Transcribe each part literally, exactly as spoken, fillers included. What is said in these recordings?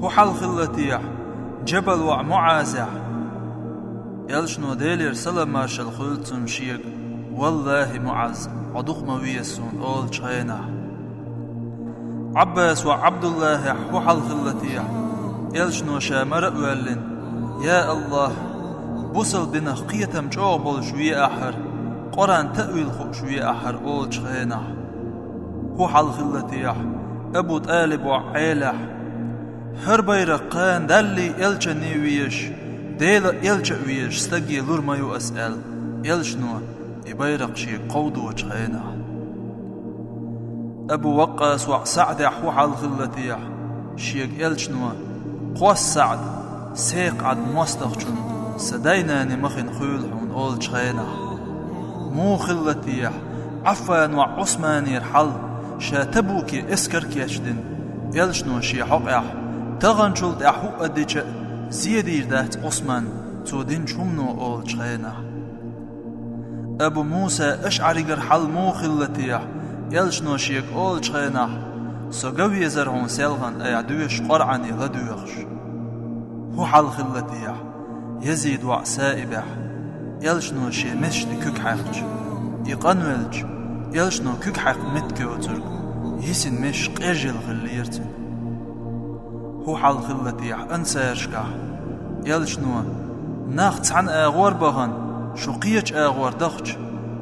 ХӀун хьал хилла техьа, Джабал воӀ МуӀазехьа? Элчано, Делера салам-маршалла хуьлда цунна, шега: «ВаллахӀи, МуӀаз, хьо дукха ма веза суна», олучу хенахь. Ӏаббас воӀ ӀабдуллахӀехьа хӀун хьал хилла техьа, Элчано ша мара а воьллина: «Я АллахӀ, бусалба динах кхетам чӀогӀа болуш ве ахь хӀара, Къуръан таъвил хууш ве ахь хӀара», олучу хенахь. ХӀун хьал хилла техьа, Абу ТӀалиб воӀ Ӏелехьа: «ХӀара байракх кхана Даллий, Элчанний везаш, Делан Элча а везаш стаге лур ма ю ас», аьлла, Элчано и байракх шега кховдочу хенахь. Абу Ваккъас воӀ СаӀдехьа хӀун хьал хилла техьа, шега Элчано: «Кхосса, СаӀд, секха Ӏад мостагӀчунна, сан дай-наной махана хуьйла хьуна», олучу хенахь. Муха хилла техьа, Ӏаффан воӀ Ӏусманера хьал, ша Табуке эскар кечдина, Элчано шен хьокъехь: «Таханчул тӀаьхьа хӀуъа дича а, зен дийр дац Ӏусманна цо динчу хӀумано», олучу хенахь. Абу Муса АшӀаригара хьал муха хилла техьа, Элчано шега олучу хенахь: «Со ган везара хьуна селхана айхьа доьшуш Къуръане ладоьгӀуш». ХӀун хьал хилла техьа, Язид воӀ СаӀибехьа, Элчано шен месаш тӀе куьг хьаькхча, и къанвелча, Элчано куьг хьаькхна меттиг йоцург, йисина месаш къежъелла хиллера цуьнан. ХӀун хьал хилла техьа ансаршкахь, Элчано: «Нах цхьана агӀор бахана, шу кхечу агӀор дахча,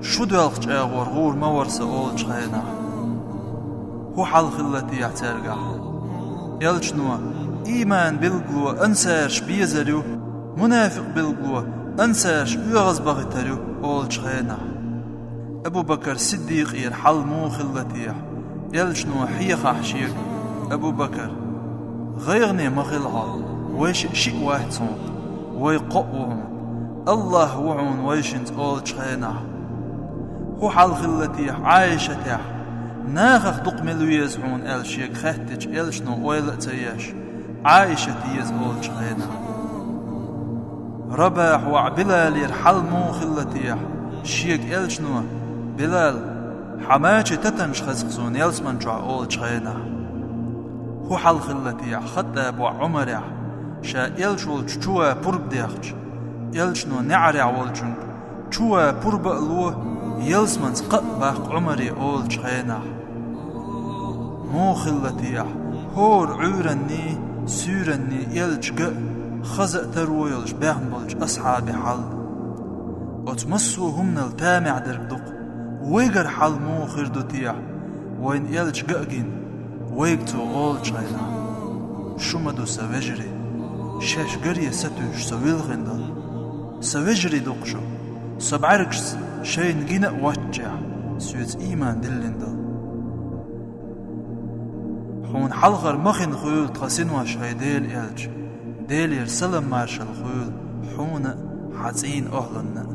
шу доьлхучу агӀор гӀур ма вара сан», олучу хенахь. ХӀун хьал хилла техьа цаьргахь? Элчано: «Ийман билгало ансарша безар ю, мунафикъ билгало ансарша оьгӀазбахийтар ю», олучу хенахь. Абу Бакар Сиддикъера хьал муха хилла техьа, Элчано хьехахь шега: «Абу Бакар, гӀайгӀане ма хила хьо, вайшиъ шиъ вац хьуна, вай кхоъ ву хьуна, АллахӀ ву хьуна вайшинца», олучу хенахь. ХӀун хьал хилла техьа Ӏайшатехьа, нахах дукха мила веза хьуна аьлла шега хаьттича, Элчано ойла а ца еш: «Ӏайшат еза», олучу хенахь. Рабахь воӀ Билалера хьал муха хилла техьа, шега Элчано: «Билал, хьан мачийн татанаш хеза-кх суна ялсамани чохь», олучу хенахь. ХӀун хьал хилла техьа ХаттӀаб воӀ Ӏумарехьа, ша Элча волчу чу ван пурба дехча, Элчано неӀарехь волчуьнга: «Чу ван пурба а ло, ялсаманца кхаъ баккха Ӏумаре», олучу хенахь. Муха хилла техьа, хӀора Ӏуьйранний, суьйранний Элча ган а, хаза а таро йолуш баьхна болчу асхьабийн хьал? Оцу массо а хӀуманал тамехь дерг ду-кх, вайгара хьал муха хир ду техьа, вайна Элча ган а гина, вайга цо олучу хенахь: «Шу ма ду сан вежарий, шаьш гаре сатуьйсуш со вилхина долу. Сан вежарий ду-кх шу, со бӀаьргашца шайна гина а воццушехь, соьца ийман диллина долу». Хьуна хьалхара махана хуьйла тхан синош, хӀай Делан Элча, Делера салам-маршалла хуьйла хьуна а, хьан цӀийнан охӀланна а.